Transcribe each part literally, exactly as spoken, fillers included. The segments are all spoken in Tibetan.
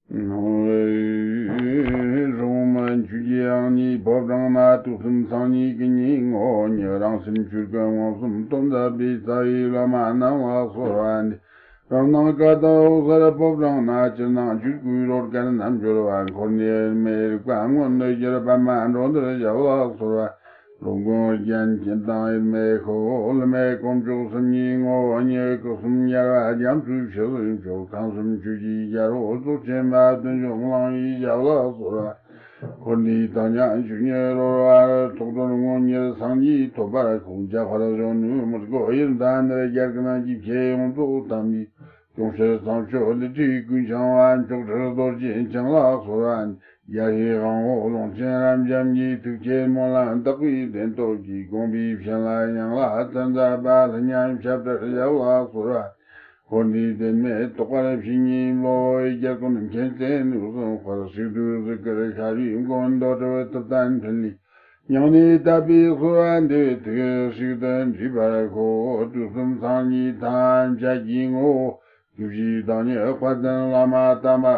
རོང་མ་ཆུ་རྒྱལ་ཡང་ཉིད་ཕོ་བྲང་ན། དུག་གསུམ་ཚང་ཉིད་ཀུན་ཉིད་ངོ་བོ་ཉིད། རང་སེམས་ཆོས་སྐུ་མངོན་སུམ་སྟོན་མཛད་པའི། རྩ་བའི་བླ་མ་རྣམས་ལ་གསོལ་བ་འདེབས། རང་སྣང་ཀ་དག་འོད་གསལ་ཕོ་བྲང་ན། ཅིར་སྣང་ཆོས་སྐུའི་རོལ་གར་རྣལ་འབྱོར་པ། འཁོར་འདས་དབྱེར་མེད་རིག་པ་མངོན་དུ་གྱུར། པདྨ་འགྲོ་འདིར་ཞབས་ལ་གསོལ་བ། ལོངས་སྐུ་རྒྱན་ཅན་དང་དབྱེར་མེད་ཤོག། བསླུ་མེད་དཀོན་མཆོག་གསུམ་གཉིས་ངོ་བོ་ཉིད། སྐུ་གསུམ་རྒྱལ་བ་རྒྱ་མཚོའི་ཞལ་གཟིགས་མཆོག། ཁམས་གསུམ་ཆོས་ཀྱི་རྒྱལ་པོ་རྫོགས་ཆེན་པ། བདུད་འཇོམས་གླིང་པའི་ཞབས་ལ་གསོལ་བ། འཁོར་འདས་དག་མཉམ་ཆོས་ཉིད་རོལ་པར་ཐོགས། དོན་དངོས་གཉེར་སངས་རྒྱས་ཐོབ་པར་ཤོག། འཇམ་དཔལ་གཞོན་ནུའི་མི་ཁོ་ཡི། ཟླ་ནར་རྒྱ་གར་ན། གྱི་ཕྱད་ཡོངས་རྫོགས་དམ་པའི། སྐྱོང་ཕྱིར་ཚངས་སྤྱོད་ཀླུ་ཁྲིའི་སྐུ་འཆང་བ། མཆོག་སྤྲུལ་རྡོ་རྗེ་འཆང་ལ་གསོལ་བ། རྒྱལ་བའི་དབང་པོ་ཀློང་ཆེན་རབ་འབྱམས་ཀྱིས། ཐུགས་བསྐྱེད་སྨོན་ལམ་དག་པའི་བདེན་སྟོབས་ཀྱིས། དགོངས་པའི་བྱིན་རླབས་ཡང་ལ་ཚར་མཛད་པ། ལྷ་མཉམ་ཞབས་བཀྲ་ཞབས་ལ་གསོལ་བ། འཁོར་འདས་དབྱེར་མེད་རྟོག་པར་བྱེད་ཉིད་བློ། རྒྱལ་ཀུན་མཁྱེན་བརྩེ་ནུས་གསུམ་དཔལ། གཤེགས་བདུད་གཟུགས་སྐུར་ཤར་བའི་མགོན། འདོད་སྒྲུབ་ཐུབ་བསྟན་ཕྲིན་ལས། སྙིང་ནས་དད་པས་གསོལ་བ་འདེབས། ཐུགས་ཤིག་ཏུ་འདྲིས་པར་ཤོག། དུག་གསུམ་ཚང་ཉིད་ཐམས་ཅད་ཀྱི་ངོ་བོ། སྐུ་བཞིའི་བདག་ཉིད་དཔལ་ལྡན་བླ་མ་དམ་པ་ལ་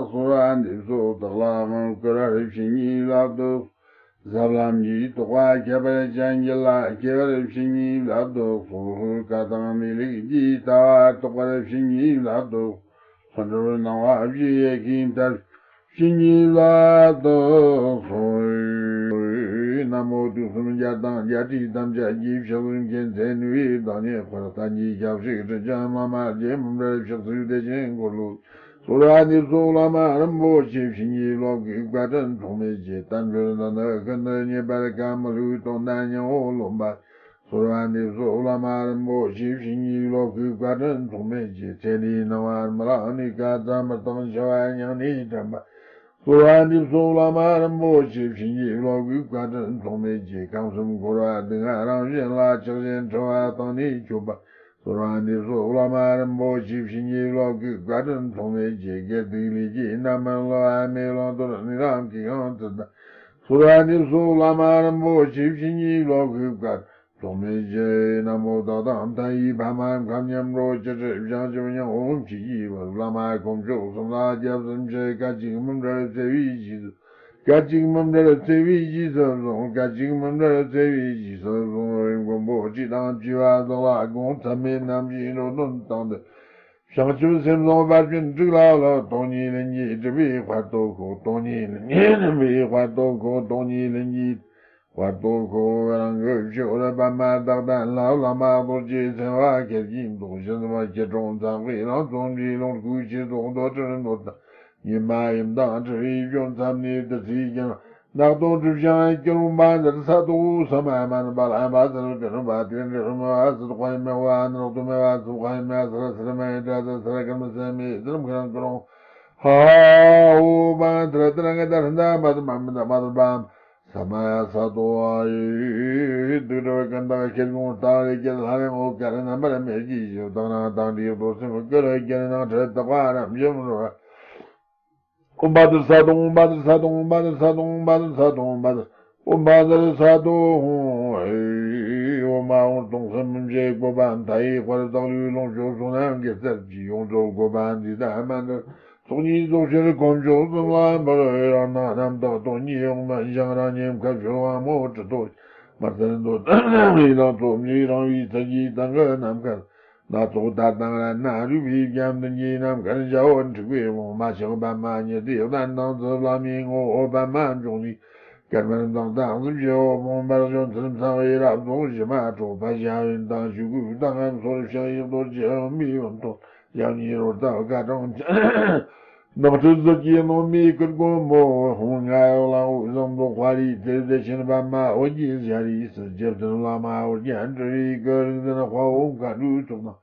གསོལ་བ་འདེབས་སོ། བདག་ལའང་བསྐུར་བར་བྱིན་གྱིས་བརླབ་ཏུ་གསོལ། ཟབ་ལམ་གྱི་རྟོགས་པ་ཁྱད་པར་ཅན་གྱི་ལྷ། སྐྱེ་བར་བྱིན་གྱིས་བརླབ་ཏུ་གསོལ། བཀའ་དང་མི་ལུས་ཀྱི་ལྟ་བ་རྟོགས་པར་བྱིན་གྱིས་བརླབ་ཏུ་གསོལ། ལྷུན་གྲུབ་སྣང་བ་བཞི་ཡི་ཤིང་རྟར། བྱིན་གྱིས་བརླབ་ཏུ་གསོལ། ན་མོ། དུག་གསུམ་རྒྱལ་དང་རྒྱལ་ཕྲན་ཐམས་ཅད་ཀྱི། ཕྱག་འཚལ་མཁྱེན་བརྩེ་ནུས་པའི་བདག་ཉིད་དཔལ། བསྟན་གྱི་ཞབས་ཕྱི་སྤྲུལ་པའི་བླ་མ་རྗེ། མུན་པར་ཕྱག་འཚལ་བདེ་ཆེན་འཁོར་ལོ། གསོལ་བ་འདེབས་སོ་བླ་མ་རིན་པོ་ཆེ། བྱིན་གྱིས་རློབས་ཀྱི་བཀའ་དྲིན་ཐོགས་མེད་ཀྱིས། བསྟན་འགྲོའི་མདུན་དུ་ཤིན་ཏུ་མཉེས་པར་དཀའ། མི་བསླུ་དོན་དང་སྙིང་པོ་རློམ་པ། གསོལ་བ་འདེབས་སོ་བླ་མ་རིན་པོ་ཆེ། བྱིན་གྱིས་རློབས་ཀྱི་བཀའ་དྲིན་ཐོགས་མེད་ཀྱིས། ཚེ་འདིའི་སྣང་བ་རྨི་ལམ་ནས། བཀའ་ཙམ་མི་བཏང་འཆི་བ་སྙིང་ནས་དྲན་པ། གསོལ་བ་འདེབས་སོ་བླ་མ་རིན་པོ་ཆེ། བྱིན་གྱིས་རློབས་ཀྱི་བཀའ་དྲིན་ཐོགས་མེད་ཀྱིས། ཁམས་གསུམ་འཁོར་བ་སྡུག་བསྔལ་རང་བཞིན་ལ། ཆགས་ཞེན་འཁྲི་བ་བཏང་ནས་སྐྱོབ་པ། གསོལ་བ་འདེབས་སོ་བླ་མ་རིན་པོ་ཆེ། བྱིན་གྱིས་རློབས་ཀྱི་བཀའ་དྲིན་ཐོགས་མེད་ཀྱིས། དགེ་སྡིག་ལས་ཀྱི་རྣམ་སྨིན་བསླུ་བ་མེད། བླང་དོར་ནི་རང་གིས་ཡང་ཚུལ་དང་། གསོལ་བ་འདེབས་སོ་བླ་མ་རིན་པོ་ཆེ། བྱིན་གྱིས་རློབས་ཀྱི་བཀའ་དྲིན་ཐོགས་མེད་ཀྱིས། ན་མོ། བདག་དང་མཐའ་ཡས་ཕ་མ་ཁམས་མཉམ་འགྲོ། སྤྱི་སྲིད་བྱང་ཆུབ་སྙིང་པོ་མཆིས་ཀྱི་བར། བླ་མ་དཀོན་མཆོག་གསུམ་ལ་སྐྱབས་སུ་མཆི། སྐད་ཅིག་མི་འབྲལ་བརྩེ་བའི་རྗེས་སུ། སྐད་ཅིག་མི་འབྲལ་བརྩེ་བའི་རྗེས་སུ་བཟུང་། སྐད་ཅིག་མི་འབྲལ་བརྩེ་བའི་རྗེས་སུ་བཟུང་། མགོན་པོ་སྤྲུལ་དང་བཅས་པ་བདག་ལ་དགོངས། ཚད་མེད་རྣམ་བཞིའི་འགྲོ་དོན་དང་ལྡན། བྱང་ཆུབ་སེམས་བཟང་དཔལ་ཆེན་དྲུག་ལ་བསླབ། སྟོང་ཉིད་ལྷུན་གྱིས་གྲུབ་པའི་དཔལ་དུ་ཤོག། སྟོང་ཉིད་ལྷུན་གྱིས་གྲུབ་པའི་དཔལ་དུ་ཤོག། སྟོང་ཉིད་ལྷུན་གྱིས་དཔལ་དུ་ཤོག། རང་གི་སྤྱི་བོར་པདྨ་བདག་དང་ལྷ། བླ་མ་རྡོ་རྗེ་སེམས་དཔའ་ཁྱེད་ཀྱིས་བཟློག། ཞི་འཛིན་སྐྱིལ་ཀྲུང་གཙང་པའི་ལྷ། བརྩོན་འགྲུས་ལོངས་སྐུའི་ཆོས་ཚོགས། འདོད་སྤྲིན་རྣོ་དང་ཉི་མ་ཡུམ་དང་འཁྲིལ་བའི་སྐྱོན་མཚམས་ནས་བདུད་རྩིའི་རྒྱུན། ནག་དོང་གྲིབ་བྱང་སྐྱི་རོང་བ་འདིར་ས་དོག་ས་མ་མན་པ་ལ་མ་ཟེར་གྱི་རིམ་པ་དེ་འདྲ་མི་བ་སི་དོག་ཡི་མི་བ་ནག་དོག་མི་བ་སི་དོག་ཡི་མི་སི་ར་སི་ར་མི་དྲ་ད་སི་ར་ཀར་མི་སེ་མི་སི་རམ་ཁི་རང་ཀི་རོང་ཧ་འོ་བ་དྲ་དྲ་གི་དྲ་ཧྲི་འདྲ་མ་དྲ་མ་མི་དྲ་མ་དྲ་བ་ས་མ་ཡ་ས་དོག་ཡི་དུག་དྲ་བ་ཀན་ད་ཁེར་གོང་ལྟ་རེ་ཀྱི་ལྷ་རེ་ངོ་ཀ་རེ་རྣམ་པར་མེད་ཀྱི་ཞིག་དང་ན་དང་དྲི་དོ་སེམས་ཀི་རེ་ཀྱི་ནང་ཁྲེ་དག་པ་རམ་ཞིམ་རོ། ཨོཾ་བཛྲ་ས་དོ་ཧཱུྃ། བཛྲ་ས་དོ་ཧཱུྃ། བཛྲ་ས་དོ་ཧཱུྃ། བཛྲ་ས་དོ་ཧཱུྃ། བཛྲ་ས་དོ་ཧཱུྃ། ཨོཾ་ཨཱཿཧཱུྃ་སྟོང་གསུམ་རིན་ཆེན་བཀོད་པ་མཐའ་ཡས་དཔལ། བདག་ལུས་ལོངས་སྤྱོད་བསོད་ནམས་དགེ་རྩ་བཅས། ཡོངས་རྫོགས་བཀོད་པ་འདི་ལྟར་མ་འདྲ། ཚོགས་གཉིས་རྫོགས་ཕྱིར་དཀོན་མཆོག་གསུམ་ལ་འབུལ། རང་སྣང་རྣམ་དག་སྟོང་ཉིད་འོག་མིན་ཞིང་། རང་ཉིད་མཁའ་སྤྱོད་དབང་མོ་ཁྲི་ཐོག་མར་ཚེ་འདོད་ཡི་དྭགས་ཚོགས་འཇིགས་རང་བའི་ཚུལ་གྱིས་མདུན་གྱི་ནམ་མཁར། སྣ་ཚོགས་དར་དང་རལ་གྲི་རུས་པའི་རྒྱན། མདུན་གྱི་ནམ་མཁར་འཇའ་འོད་འཁྲིགས་པའི་ཀློང་། མ་ཆགས་པདྨ་ཉི་ཟླའི་གདན་དང་བཅས། བླ་མའི་ངོ་བོ་པདྨ་འབྱུང་གནས། དཀར་དམར་མདངས་དང་གཟི་བརྗིད་འོད་འབར། བྱོན་ཚུལ་མཚན་དཔེ་རབ་རྫོགས་ཞི་མ་ཁྲོ། བ་ཞྭ་བོན་དང་ཆོས་གོས་དང་ངམ་སོར་ཕྱག་གཡས་རྡོ་རྗེ་འོད་མའི་བུམ་ཐོགས། ཞབས་གཉིས་རོལ་སྟབས་དཀར་དྲང་། ནགས་ཁྲི་ཟུར་གྱིས་བསྣོལ་མའི་སྐུ་དཀོན་པོ། ཧཱུྃ་ལྔ་གཡོ་ལ་འོད་ཟེར་འདོགས། ཧ་རིའི་རྩེར་བདེ་ཆེན་པདྨ་འོད་ཀྱི་ཞལ་རས་སུ། རྗེ་བཙུན་བླ་མ་ཨོ་རྒྱན་སྤྲུལ་པའི་སྐུ། རིག་འཛིན་དཔའ་བོ་མཁའ་འགྲོའི་ཚོགས་དང་།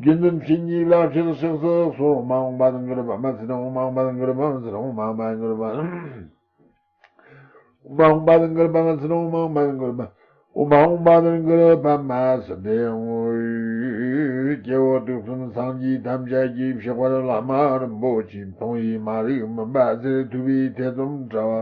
དགེ་འདུན་ཕྱི་ཉིད་ལ་ཕྱག་ཕྱག་འཚལ་ལོ། ཨོཾ་ཨཱཿཧཱུྃ་བཛྲ་གུ་རུ་པདྨ་སིདྡྷི། ཨོཾ་ཨཱཿཧཱུྃ་བཛྲ་གུ་རུ་པདྨ་སིདྡྷི། ཨོཾ་ཨཱཿཧཱུྃ་བཛྲ་གུ་རུ་པདྨ། ཨོཾ་ཨཱཿཧཱུྃ་བཛྲ་གུ་རུ་པདྨ་སིདྡྷི། ཨོཾ་ཨཱཿཧཱུྃ་བཛྲ་གུ་རུ་པ། ཨོཾ་ཨཱཿཧཱུྃ་བཛྲ་གུ་རུ་པདྨ་སིདྡྷི་ཧཱུྃ། སྐྱེ་བོ་དུག་གསུམ་སངས་རྒྱས་ཐམས་ཅད་ཀྱི། ཕྱག་བར་བླ་མ་རིན་པོ་ཆེ། མཐོང་བས་མ་རིག་མུན་པ་སེལ། ཐོས་པས་ཐེ་ཚོམ་བྲལ་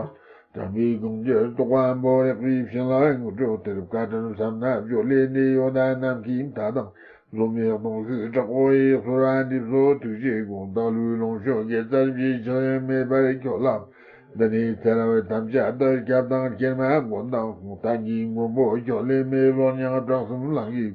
བ། དྲན་པས་དགོངས་འགྱུར་རྟོགས་པ་འབོལ། རེག་པས་བྱིན་རླབས་དངོས་གྲུབ་སྟེར། བཀའ་དྲིན་བསམ་ན་བརྗོད་ལས་འདས། ཡོན་ཏན་ནམ་མཁའི་མཐའ་དང་། འཛོམས་པའི་གདུང་ཤུགས་དྲག་པོ་ཡིས། གསོལ་བ་འདེབས་སོ་ཐུགས་རྗེའི་དགོངས། བདག་བློའི་ལོངས་སྤྱོད་དགེ་རྩར་བྱེད། ཕྱག་གཡས་མེ་འབར་ཁྱོད་ལ། འདི་ནས་ཚེ་རབས་ཐམས་ཅད་དུ། སྐྱབས་དང་སྐྱེལ་མ་མགོན་དང་། བདག་གི་མགོན་པོ་ཁྱོད་ལས་མེད། གློ་བརྙན་བྲག་གསུམ་གླིང་གི།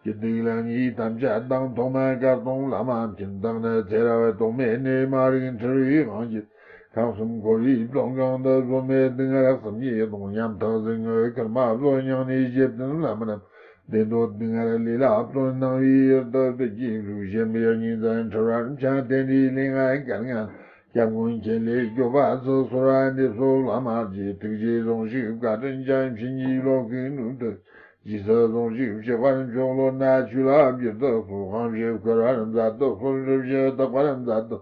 སྐྱིད་སྡུག་ལ་ངེས་ཐམས་ཅད་དང་། ཐོག་མ་སྐར་སྟོང་བླ་མ་མཁྱེན། བདག་ནི་ཚེ་རབས་ཐོག་མེད་ནས། མ་རིག་འཁྲུལ་བའི་དབང་གིས། ཁམས་གསུམ་འཁོར་བའི་བཙོན་ཁང་དུ། བཟོད་མེད་སྡུག་བསྔལ་གསུམ་གྱིས་གདུང་། ཉམ་ཐག་ཟིལ་གནོན་ཁུར་མ་བཟོད། སྙིང་ནས་ཞེ་བདུན་ལ་མི་རྣམས། བདེ་འདོད་སྡུག་བསྔལ་ལས་ལ་བརྩོན། སྣང་བའི་ཡུལ་དུ་བདུད་ཀྱི་ལུས། ཞེན་པའི་གཉིད་མཛད་འཁྲུལ་བར་འཁྱམས། དེ་འདྲའི་ལས་ངན་སྐལ་ངན། སྐྱབས་མགོན་ཁྱེད་ལས་སྐྱོབ་པར་སྩལ། གསོལ་བ་འདེབས་སོ་བླ་མ་རྗེ། ཐུགས་རྗེས་ཟུངས་ཤིག་བཀའ་དྲིན་ཅན། བྱིན་གྱིས་རློབས་ཀྱི་སྣོད་དུ། རྗེས་སུ་ཟུངས་ཤིག་གཤེགས་པར་མཆོག། བློ་སྣ་ཆོས་ལ་བསྒྱུར་དུ་གསོལ། དབང་ཕྱུག་འཁོར་བར་མཛད་དུ་གསོལ། སྒྲུབ་བྱེད་དག་པར་མཛད་དུ།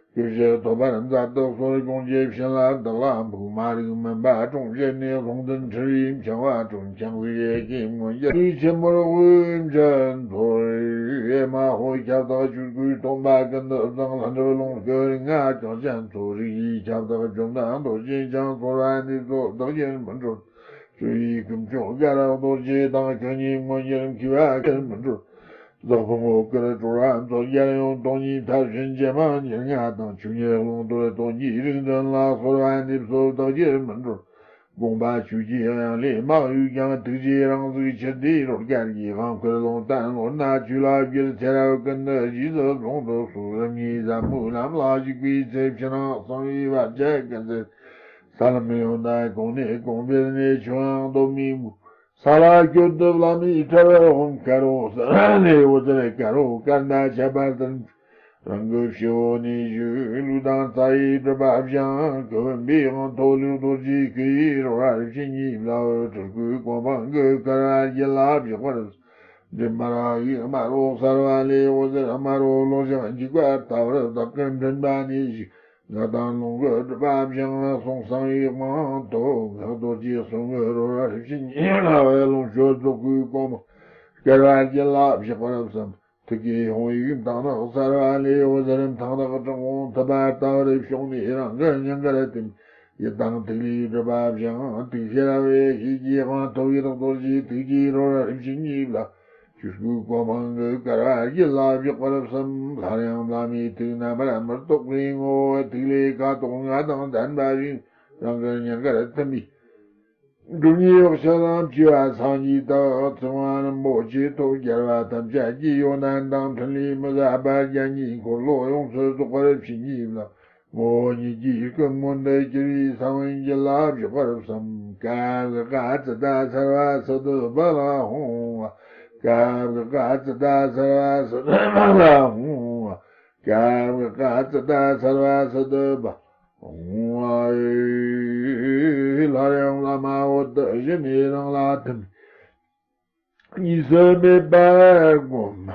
སྐྱོབ་བྱེད་ཐོབ་པར་མཛད་དུ་གསོལ། དགོངས་རྒྱབ་བྱིན་རླབས་བདག་ལ་འབུལ། མ་རིག་མུན་པ་དྲོངས་བྱས་ནས། ལུང་བསྟན་འཁྲུལ་བའི་འཆིང་བ་དྲོངས། ཁྱེད་ཀྱི་ཡེ་ཤེས་མངོན་གྱུར་ལུས། ཆེན་པོར་དབུགས་ཕྱིན་འཚོལ། ཨེ་མ་ཧོ། ཁྱབ་བདག་ཆོས་སྐུའི་སྟོན་པ་ཀུན་ཏུ་བཟང་། ལྷུན་གྲུབ་ལོངས་སྐུ་རིགས་ལྔ་རྒྱ་ཆེན་མཚོ། རིགས་ཀྱི་ཁྱབ་བདག་བཅོམ་ལྡན་རྡོ་རྗེ་འཆང་། གསོལ་བ་འདེབས་སོ་བདག་གིར་མི་འགྲོལ། སྤྱོད་པའི་སྐུ་མཆོག་སྐ་རགས་རྡོ་རྗེ་དང་། ཆོས་ཉིད་མངོན་གྱུར་མཁས་པ་གིར་མི་འགྲོལ། ཟབ་ཕུང་འོད་དཀར་དྲོ་ར་མཚོ། རྒྱལ་ཡུམ་སྟོང་ཉིད་མཐར་ཕྱིན་བྱེ་མ་ཉེར་ལྔ་དང་། ཆོས་ཉིད་ཀློང་རྡོལ་སྟོང་གི་རིག་འཛིན་ལ། གསོལ་བ་འདེབས་སོ་བདག་གིར་མི་འགྲོལ། དགོངས་པ་ཆོས་ཀྱི་དབྱིངས་ལས་མ་གཡོས་ཀྱང་། ཐུགས་རྗེའི་རང་གཟུགས་ཕྱིར་བསྡུས་རོལ་གར་གྱི། དབང་བསྐུར་ལུང་བསྟན་བློ་སྣ་ཆོས་ལ་བསྒྱུར། ཚེ་རབས་ཀུན་ཏུ་རྗེས་སུ་བཟུང་དུ་གསོལ། རིམ་གཉིས་ཟབ་མོའི་ལམ་ལ་ཞུགས་པའི་ཚེ། ཕྱི་ནང་གསང་བའི་བར་ཆད་ཀུན་སེལ། ས་ལམ་ཡོངས་དག་གོང་ནས་གོང་འཕེལ་ནས། ཆོས་དབྱིངས་སྟོད་སྨད་མུ། ས་ལ་སྐྱོད་དུ་བླ་མའི་ཁྲ་བོ་འོང་། དཀར་པོ་ས་ལས་འོད་ཟེར་དཀར་པོ་སྐར་མདའ་ཁྱབ་པ་ལྟར། རང་གི་སྤྱི་བོ་ནས་བཞུགས་ལུས་དང་རྩ་ཡི་སྒྲིབ་པ་སྦྱངས། སྐུ་བུམ་པའི་དབང་ཐོབ་ལུས་རྡོ་རྗེའི་སྐུ་ཡིས་རོལ་བར་བྱིན་གྱིས་བརླབས། སྤྲུལ་སྐུའི་གོ་འཕང་གི་སྐར་བ་རྒྱུད་ལ་བཞག་པར། མགྲིན་པར་གཡུ་དམར་པོ་གསལ་བ་ལས། འོད་ཟེར་དམར་པོ་ལོ་ཞགས་འཇིགས་པ་ལྟ་བུར། བདག་གི་མགྲིན་པ་ནས་བཞུགས། ངག་དང་ལོངས་སྐུ་སྒྲིབ་པ་སྦྱངས། གསུང་གསང་བའི་དབང་ཐོབ། ངག་རྡོ་རྗེའི་གསུང་གིས་རོལ་བར་བྱིན་གྱིས་བརླབས། ལོངས་སྤྱོད་རྫོགས་སྐུའི་གོ་འཕང་སྐར་བ་རྒྱུད་ལ་བཞག་པར་བསམ། ཐུགས་ཀའི་དབང་ཡུལ་མཐིང་ནག་གསལ་བ་ལས། འོད་ཟེར་མཐིང་ནག་དྲག་འོང་ཐིབས་པ་ལྟ་བུར་བྱུང་ནས། རང་གི་སྙིང་གར་ཐིམ། ཡིད་དང་ཐུགས་ལས་སྒྲིབ་པ་སྦྱངས། ཐུགས་ཤེས་རབ་དབྱེ་ཤེས་ཀྱི་དབང་ཐོབ། ཡི་དྭགས་རྡོ་རྗེའི་ཐུགས་ཀྱིས་རོལ་བར་བྱིན་གྱིས་བརླབས། ཆོས་སྐུའི་གོ་འཕང་གི་སྐར་བ་རྒྱུད་ལ་བཞག་པར་བསམ། སླར་ཡང་བླ་མའི་ཐུགས་རྣམ་པར་མི་རྟོག་པའི་ངོ་བོ། ཐུགས་ལས་ཁ་དོག་ལྔ་དང་ལྡན་པ་ཞིག་རང་གི་སྙིང་གར་ཐིམ་པས། སྒྲུབ་གཉིས་ཡོ་བྱད་དང་བཅས་པ་སངས་རྒྱས་དང་། ཚངས་པ་རིན་པོ་ཆེ་ཐོབ། རྒྱལ་བ་ཐམས་ཅད་ཀྱི་ཡོན་ཏན་དང་། ཕྲིན་ལས་མི་ཟད་པ་བརྒྱ་རྙེད། འཁོར་ལོ་ཡོངས་སུ་རྫོགས་པར་བྱིན་གྱིས་བརླབས། ངོ་བོ་ཉིད་ཀྱི་སྐུ་མངོན་དུ་གྱུར་པའི་ས་བོན་རྒྱུད་ལ་བཞག་པར་བསམ། ཀ་བ་ག་ཙི་ཏ་སརྦ་སིདྡྷི་ཕ་ལ་ཧཱུྃ། ཀ་བ་ག་ཙི་ཏ་སརྦ་སིདྡྷི་ཕ་ལ་ཧཱུྃ། ཀ་བ་ག་ཙི་ཏ་སརྦ་སིདྡྷི་ཕ། སླར་ཡང་བླ་མ་འོད་དུ་ཞི་གནས་རང་ལ་ཐིམ། གཉིས་སུ་མེད་པར་བསྒོམ།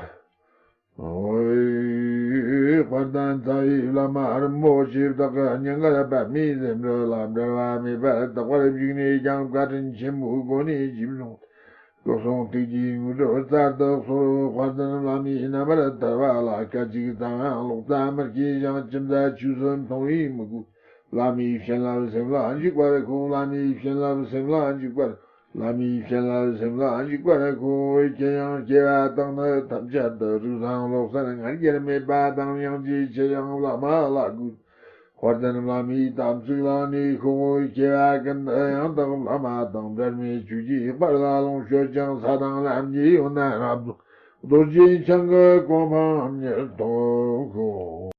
དཔལ་ལྡན་རྩ་བའི་བླ་མ་རིན་པོ་ཆེ་བདག་གི་སྙིང་གར་པདྨའི་རྩེ་འགྲོ་ལ་འབྲལ་བ་མེད་པར་དག་པར་བཞུགས་ནས་ཀྱང་བཀའ་དྲིན་ཆེན་པོའི་སྒོ་ནས་རྗེས་བཟུང་སྟེ། སྐུ་གསུང་ཐུགས་ཀྱི་དངོས་གྲུབ་སྩལ་དུ་གསོལ། དཔལ་ལྡན་བླ་མའི་རྣམ་པར་ཐར་པ་ལ། སྐད་ཅིག་ཙམ་ཡང་ལོག་ལྟ་མི་སྐྱེ་ཞིང་། ཅི་མཛད་ཆོས་སུ་མཐོང་བས་མི་གོས། བླ་མའི་བྱིན་རླབས་སེམས་ལ་འཇུག་པར་ཤོག། བླ་མའི་བྱིན་རླབས་སེམས་ལ་འཇུག་པར། བླ་མའི་བྱིན་རླབས་སེམས་ལ་འཇུག་པར་ཤོག། ཁྱེད་ཡང་སྐྱེ་བ་དང་ནི་ཐམས་ཅད་དུ། རིགས་བཟང་བློ་གསལ་ང་རྒྱལ་མེད་པ་དང་། སྙིང་རྗེ་ཆེ་ཞིང་བླ་མ་ལ་གུས། དཔལ་ལྡན་བླ་མའི་དམ་ཚིག་བླངས་ནས་ཤོག། སྐྱེ་བ་ཀུན་ཏུ་ཡང་དག་བླ་མ་དང་། འབྲལ་མེད་ཆོས་ཀྱི་དཔལ་ལ་ལོངས་སྤྱོད་ཅིང་། ས་དང་ལམ་གྱི་ཡོན་ཏན་རབ་རྫོགས། རྡོ་རྗེ་འཆང་གི་གོ་འཕང་ཉིད་ཐོབ་ཤོག།